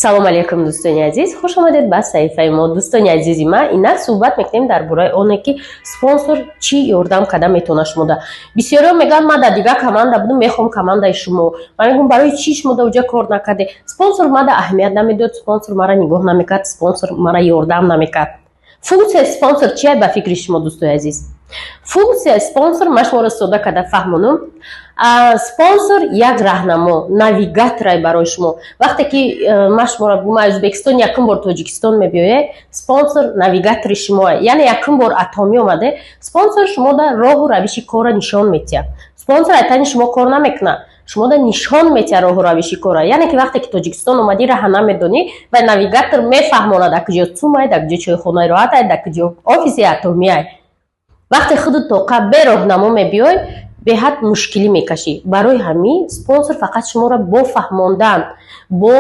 Салому алейкум, дӯстони азиз, хуш омадед ба саҳифаи мо. Дӯстони азизи ман, инак суҳбат мекунем дар бораи оне, ки спонсор чӣ ёрдам карда метавонад шумода. Бисёриҳо мегӯянд: «Ман дар дигар команда будум, мехоҳам командаи шумо». Ман мегӯям: «Барои чӣ шумо дар уҷа кор накарде?» Спонсор мада аҳамият намедод, спонсор мара нигоҳ намекард, спонсор мара ёрдам намекард. Функсияи спонсор чия ба фикри шумо, дӯстои азиз? Функсияи спонсор ман шуморо сода карда фаҳмонам. Спонсор як раҳнамо, навигаторай барои шумо. Вақте ки ман шуморо бигӯм, аз Ӯзбекистон якум бор Тоҷикистон мебиёед, спонсор навигатори шумоа, яъне якум бор Атоми омаде, спонсор шумода роҳу равиши корро нишон медиҳад. Спонсор айтани шумо кор намекунад, шумода нишон медиҳад роҳу равиши корро. Яъне ки вақте ки Тоҷикистон омадӣ, раҳа намедонӣ, ва навигатор мефаҳмонад, дар куҷо ЦУМай, дар куҷо чойхонаи роҳатай, дар куҷо офиси Атомиай. Вақте худу тоқа бе роҳнамо мебиёй, беҳад мушкилӣ мекашӣ. Барои ҳамин спонсор фақат шуморо бо фаҳмондан, бо